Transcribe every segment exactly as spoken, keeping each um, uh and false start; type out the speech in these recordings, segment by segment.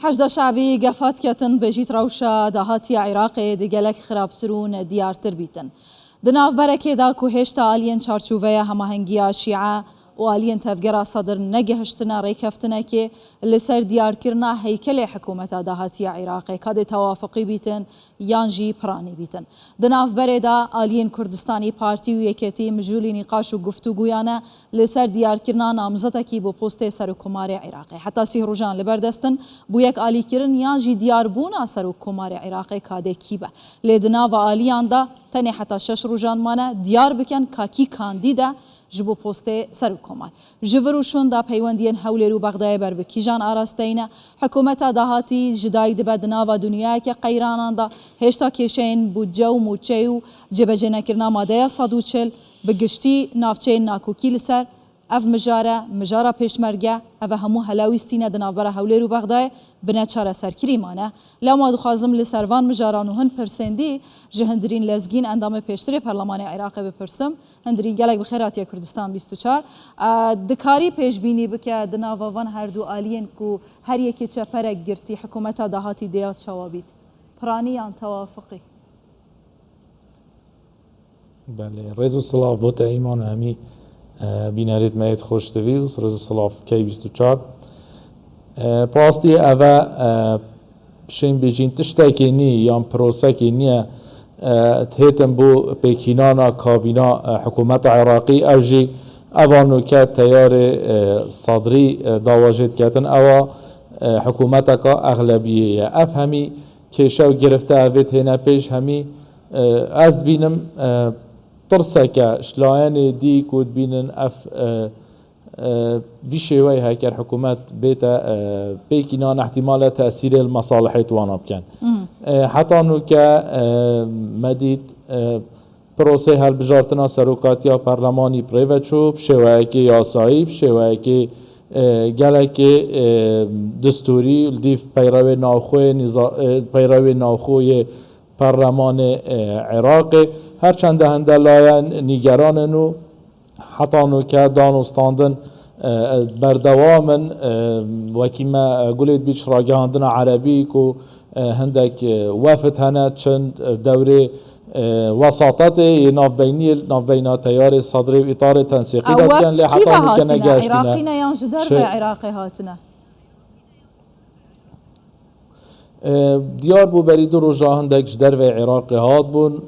Heşda Şabî gefa diketin, bêjît rewşa dahatiya Iraqê di gelek xirabtir û nediyartir bîtin. Di navberekê de ku hêşta aliyên çarçoveya hemahengiya Şîe û aliyên tevgera Sedir negihiştine rêkeftinekê li ser diyarkirina heykelê hikûmeta dahatiya Iraqê, ka dê tewafiqî bîtin yan jî piranî bîtin. Di navberê de aliyên Kurdistanî, partî û yeketî mijûlî nîqaş û guftûgûya ne li ser diyarkirina namzetekî bo postê serokkomarê Iraqê. Heta sîh rojan li ber dest in, bo yek alîkirin yan jî diyarbûna serokkomarê Iraqê ka dê kî be. Lê di nava aliyan de tenê heta şeş rojan mane diyar bikin ka kî kandîd e ji bo postê serokkomar. Ji vir û şûn de peywendiyên Hewlêr û Bexdayê ber bi kîjan arasteyî ne? Hikûmeta dahatî ji dayik dibe di nava dinyayeke qeyranan de, hêşta kêşeyên budce û mûçeyê û cêbecênekirina madeya sed û çil, bi giştî navçeyên nakokî li ser. Ev mijar e, mijara pêşmerge, ev e hemû helawîstî ne di navbera Hewlêr û Bexdayê, bi neçareserkirî mane. Lewma dixwazim li ser van mijaran û hin pirsên dî ji Hindirîn Lezgîn, endamê pêştirê Perlemanê Iraqê bipirsim. Hindirîn, gelek bi xêr hatiye Kurdistan bîst û çar. E, dikarî pêşbînî bike di nava van her du aliyên ku her yekê çeperek girtî, hikûmeta dahatî dêya çawa bît? Piranî yan tewafiqî? Belê, rêz û silav bo te Îman û hemî, e, bînerêt me yêt xweştivî û rêz û silav K bîst û çar. E, bi rastî ev e, e, şên bêjîn tiştekê nî yan prosekê nî ye, e, dihêtin bo pêkînana kabîna, e, hikûmeta Iraqî, ew jî eva nûke teyarê, e, Sadrî, e, dawa jê diketin, ewa, e, hikûmeteka exlebiyê ye. Ev hemî kêşe û girifte evê dihêne pêş hemî, e, ez dibînim, e, tirseke ji layenê dî ku dibînin ev, e, e, vî şêweyê heker hikûmet bête, e, pêkînan ihtimal e tesîrê li mesalihê wana bikin. E, heta nûke, e, me dît, e, prosê helbijartina serokatiya perlemanî bi rê ve çû, bi şêweyekê yasayî, bi şêweyekê, e, gelekê, e, distûrî, li dîv peyrewê navxwe yê nîza-, e, peyrewê navxwe yê perlemanê, e, Iraqê. Her çende hinde layen nîgeran in û heta nûke danûstandin, e, berdewam in. E, wekî me, e, Gulê dibî ji ragihandina erebî ku, e, hindek, e, wefd hene, çin, e, dewrê, e, wesatetê yê navbeyniyê, navbeyna teyarê Sedrê û îtarê tensîqî de dikin, lê heta nûke negeştîne. Iraqî ne yan ji derve Iraqê hatine? E, diyar bû berî du roja hindek ji derveyê Iraqê hatibûn.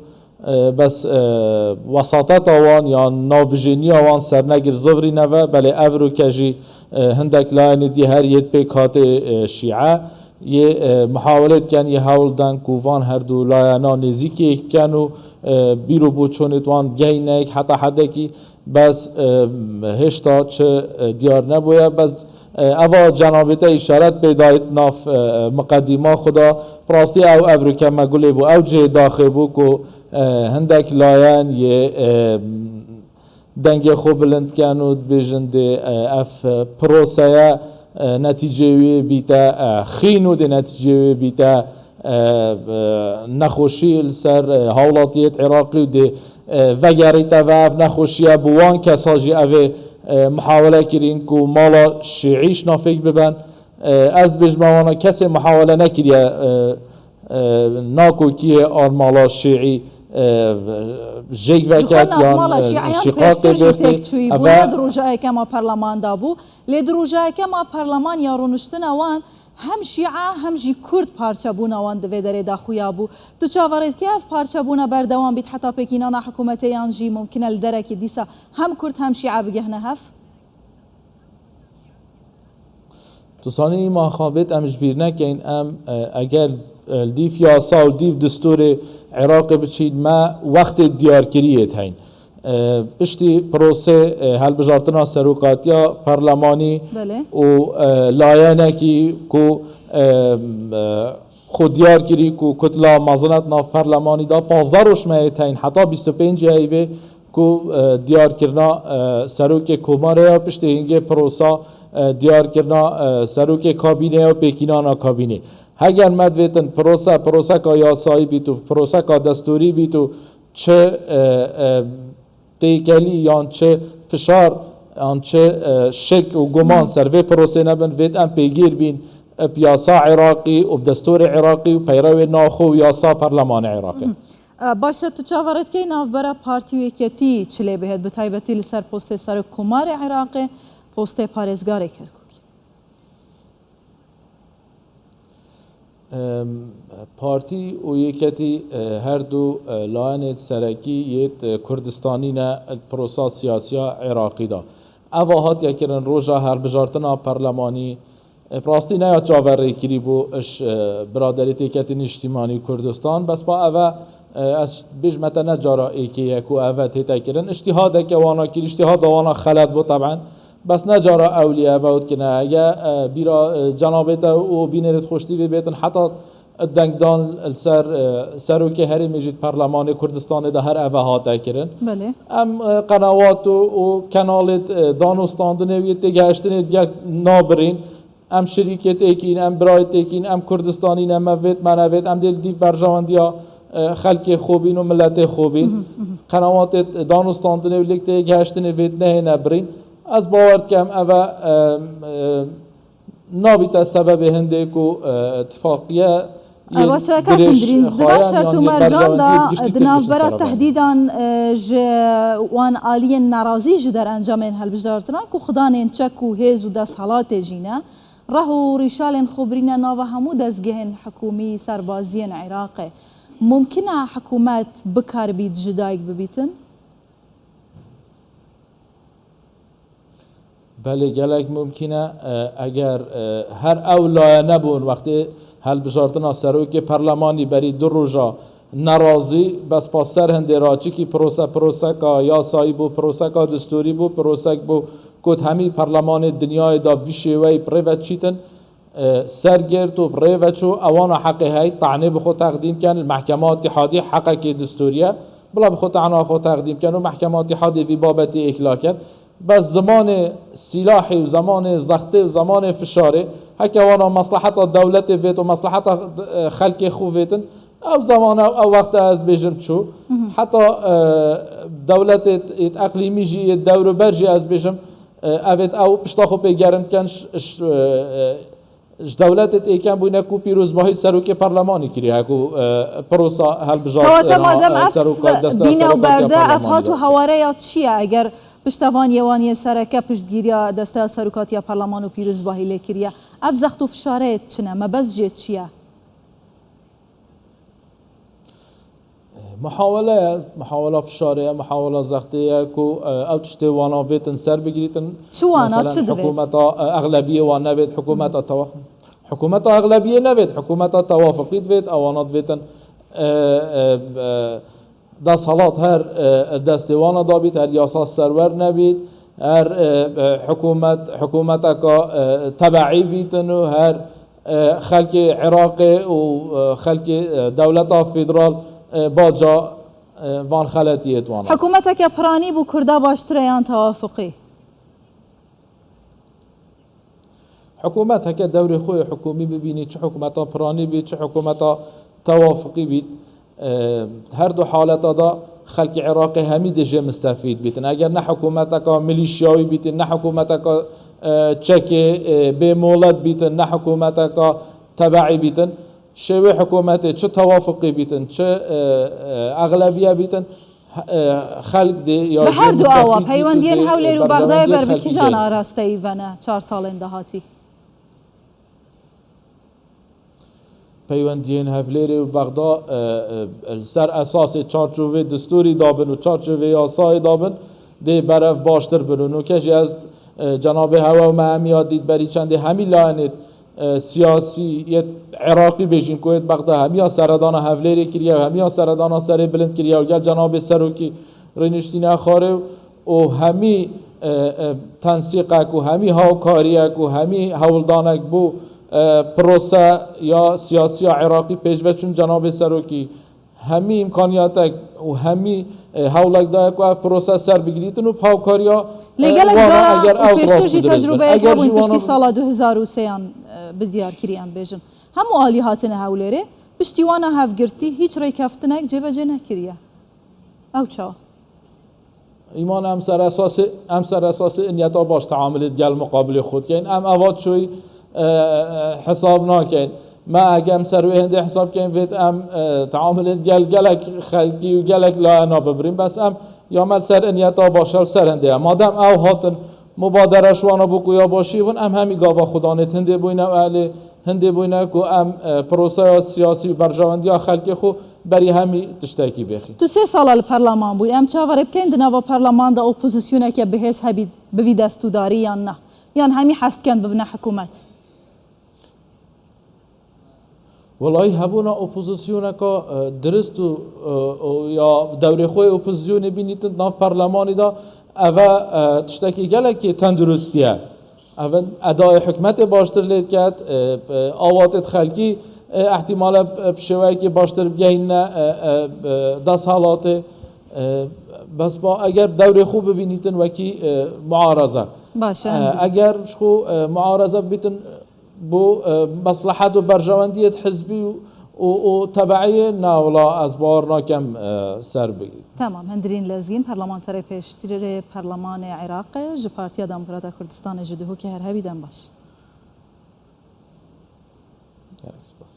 E, bes, e, wesateta wan yan navbijêniya wan sernegir zivirîne ve, belê ev roke jî, e, hindek layenê dî her yêt pêk hatê, e, Şîe yê, e, muhawelê dikin, yê hewl den ku van her du layena nêzîkî yek bikin û, e, bîr û boçûnêt wan gehîne yek heta hedekî. Bes, e, hêşta çi, e, diyar nebûye. Bes, e, eva cenabê te îşaret pê dayît nav, e, miqedîma xwe de. Bi rastî ew evrûke me gulê bû. Ew cihê daxê bû ku, e, hindek layen yê, e, dengê xwe bilind ken û dibêjin dê, e, ev, e, proseye, e, netîceyê wî bîte, e, xîn û dê netîceyê wî bîte, e, e, nexweşî li ser, e, hawlatiyêt Iraqî û dê, e, vegerîte ve ev nexweşiye bi wan kesa jî ev ê, e, muhawele kirîn ku mala şîî ji nav pêk biben. E, ez dibêjime wana kesê muhawele nekiriye, e, e, nakokiyê an mala şîî, e, jêk veket yan, e, şîqatê bêxtê. Eve di roja yekema perleman de bû. Lê di roja yekema perleman ya rûniştina wan hem şîa hem jî kurd parçebûna wan di vê derê de xuya bû. Tu çaverê dikî ev parçebûna berdewam bît heta pêkînana hikûmetê yan jî mumkin e li derekê dîsa hem kurd hem şîa bigihne hev? Tu sanî Îman Xan, vêt em ji bîr nekeyn, em, e, eger, e, li dîv yasa û li dîv distûrê Iraqê biçîn, me wextê diyarkiriyê diheyn. E, piştî prosê, e, helbijartina serokatiya perlemanî Belê. û, e, layenekî ku, e, e, xwe diyar kirî ku kutla mezin e di nav perlemanî de, pazdeh roj me yê teyn heta bîst û pêncê Eyvê ku, e, diyarkirina, e, serokê komarê ya, piştî hingê prosa, e, diyarkirina, e, serokê kabînê ya, pêkînana kabînê. Heger me divêtin prose, proseka yasayî bît û proseka destûrî bît û çi, e, e, têkelî yan çi fişar yan çi, e, şek û guman ser vê prosê nebin, vêt em pêgîr bîn, Bi yasa Iraqî û bi destûrê Iraqî û peyrewê naxwe û yasa parlemanê Iraqê. E, baş e, tu çaverê dikey navbera partî û yeketî çi lê bihêt, bi taybetî li ser postê Serokkomarê Iraqê, postê parêzgarê Kerkûkê? Em, partî û yeketî, e, her du, e, layenê serekî yêt, e, Kurdistanî ne, e, prosa siyasiya Iraqî de. Eva hatiye kirin roja hilbijartina parlemanî, e, bi rastî ne ya çaverêkirî bû iş, e, biraderî têketî niştîmanî Kurdistan, bes pa eve, e, ez bêjme te ne cara êkê ye ku eve tête kirin. Îştîhadeke wana kirî, îştîhada wana xelet bû teben. Bes ne cara ewlî eve û dikine. Hege, e, bîra, e, cenabê te û bînerê xweştî vê bêtin heta dengdan li ser, e, serokê herêmê jî di perlemanê Kurdistanê de her eve hate kirin. Belê. Em, e, qenewat û, û kenalê, e, danûstandinê û yê têgehiştinê diye nabirîn. Em şirîkê têkîn, em birayê têkîn, em Kurdistanî ne, me vêt, me nevêt, em dê li dîv berjewendiya, e, xelkê xwe bîn û miletê xwe bîn. Mhm, mhm. Qenewatê danûstandinê û lêk têgehiştinê vêt nehêne birîn. Ez bawer dikim eve, e, e, nabîte sebebê hindê ku, e, tifaqiye Ewa şereka dirêj, kindirîn. Di van şert û mercan de di navbera tehdîdan, e, ji wan aliyên nerazî ji derencamên hilbijartinan ku xidanên çek û hêz û desthilatê jî ne, reh û rîşalên xwe birîne nava hemû dezgehên hikûmî, serbaziyên Iraqê. Mumkin e hikûmet bikaribît ji dayik bibîtin? Belê, gelek mumkîn e. E, eger, e, her ew laye nebûn, wextê hilbijartina serokê perlemanî berî du roja nerazî, bes pa ser hindê ra, çikî prose, proseka yasayî bû, proseka distûrî bû, prosek bû ku di hemî perlemanê dinyayê de bi vî şêweyî bi rê ve çîtin, e, ser girt û bi rê ve çû, ewana heqê hey, tanê bi xwe teqdîm ken, li Mehkema Îtîhadî heqekê distûrî ye, bila bi xwe tana xwe teqdîm ken û Mehkema Îtîhadê vî babetê êkla ket. Bes zimanê sîlahê û zemanê zextê û zemanê fişarê, heke wana mesleheta dewletê vêt û mesleheta, e, xelkê xwe vêtin, ew zemane, ew wexte ez bêjim çû. Mhm. Heta, e, dewletê t-, êt eqlîmî jî, êt dewruber jî ez bêjim, e, evêt ew pişta xwe pê gerim diken, ş-, ş-, e, e, ji dewletê êken bûne ku pîrozbahî serokê perlemanî kiriye, ku, e, prosa helbijart, Kewata e, madem e, ev seroka desteya bîne û seroka berde, ev perlemanî hat û de. Heware ya çi ye? Eger piştevaniyê wan yê sereke piştgiriya desteya serokatiya perleman û pîrozbahî lê kiriye, ev zext û fişareyê çi ne? Mebest jê çi ye? Muhawele ye, muhawela fişarê ye, muhawela zextê ye ku, e, ew tiştê wana vêtin ser bigirîtin. Çi wana, Meselen, çi divêt? Hikûmeta, e, exlebiyê wan nevêt, hikûmeta tewa-, hikûmeta exlebiyê nevêt, hikûmeta tewafiqî divêt, ewana divêtin, e, e, e, desthilat her, e, destê wana dabît, her yasa serwer nebît, her, e, e, hikûmet, hikûmeteka, e, tebeî bîtin û her, e, xelkê Iraqê û, e, xelkê, e, dewleta federal, e, baca, e, van xeletiyê wana. Hikûmeteke piranî bo Kurda baştir e yan tewafiqî? Hikûmet heke dewrê xwe yê hikûmî bibînî, çi hikûmeta piranî bît, çi hikûmeta tewafiqî bît, e, her du haleta de xelkê Iraqê hemî dê jê mistefîd bîtin. Eger ne hikûmeteka milîşyawî bîtin, ne hikûmeteka, e, çekê, e, bê molet bîtin, ne hikûmeteka tebeî bîtin, şêwê hikûmetê çi tewafiqî bîtin, çi, e, e, exlebiye bîtin, e, xelk dê ya Bi jê her du awa, mistefîd bît û peywendiyên dê, Hewlêr û e, Bexdayê berjewendiyê ber bi xelkî kîjan bêne. Arasteyî vene çar salên dahatî? Peywendiyên Hevlêrê û Bexda, e, e, li ser esasê çarçovê distûrî dabin û çarçovê yasayê dabin, dê berev baştir bin. Û nûke jî ez, e, cenabê hewe û me hemiya dît berî çendê hemî layenê, e, siyasî yê Iraqî bêjin ku yê Bexda hemiya seredana Hevlêrê kiriye û hemiya seredana Serê Bilind kiriye û gel cenabê serokî rêniştîne xwarê û hemî, e, e, tensîqek û hemî hawkariyek û hemî hewldanek bo, e, prose ya siyasî ya Iraqî pêşve çûn cenabê serokî hemî îmkaniyatek û hemî, e, hewlek daye ku ev prose ser bigirîtin û bi hawkariya, Lê e, gelek wana cara eger û ew pêştir rast jî bidire. Tecrûbeyek Eger hebûn jî piştî wana sala du hezar û sê yan, e, bi diyar kirî em bêjin. Hemû alî hatine Hewlêrê, piştî wana hevgirtî hîç rêkeftinek cêbecê nekiriye. Ew çawa? Îman em ser esasê, em ser esasê niyeta baş teamilê digel muqabilê xwe dikeyn. Em eva çoyî, e, hesab nakeyn. Me eger em ser wê hindê hesab keyn, vêt em, e, teamulê gel gelek xelkî û gelek layena bibirîn. Bes em ya me li ser niyeta baş e, li ser hindê ye. Madem ew hatin mubadere ji wana bû ku ya başî bûn, em hemî gava xwe danê hindê bûyne û elê hindê bûyne ku em, e, proseya siyasî û berjewendiya xelkê xwe berî hemî tiştekî bêxî. Tu sê sala li perleman bûyî. Em çaverê bikeyn di nava perleman de opozisyoneke bihêz hebî, bivî destûdarî yan ne? Yan hemî hez dikin bibine hikûmet? Welahî hebûna opozisyoneka, e, dirist û, e, û ya dewrê xwe yê opozisyonê bînîtin nav perlemanî de, eve, e, tiştekî gelekî tenduristî ye. Eve edayê hikûmetê baştir lê diket, e, e, awatê xelkî, e, ihtimale, e, bi şêweyekî baştir bigehîne, e, e, e, desthilatê. E, bes ba eger dewrê xwe bibînîtin wekî, e, muareze. Baş e, E, em eger ji xwe, e, muareze bibîtin, bo, e, meslehet û berjewendiyê hizbî û, û, û tebeiyê, na wela ez bawer nakem, e, ser bigî. Tamam, Hundirîn Lezgîn, parlamenterê pêştirê Perlemanê Iraqê ji Partiya Demokrata Kurdistanê ji Duhokê, her hebî, dem baş. Gelek spas.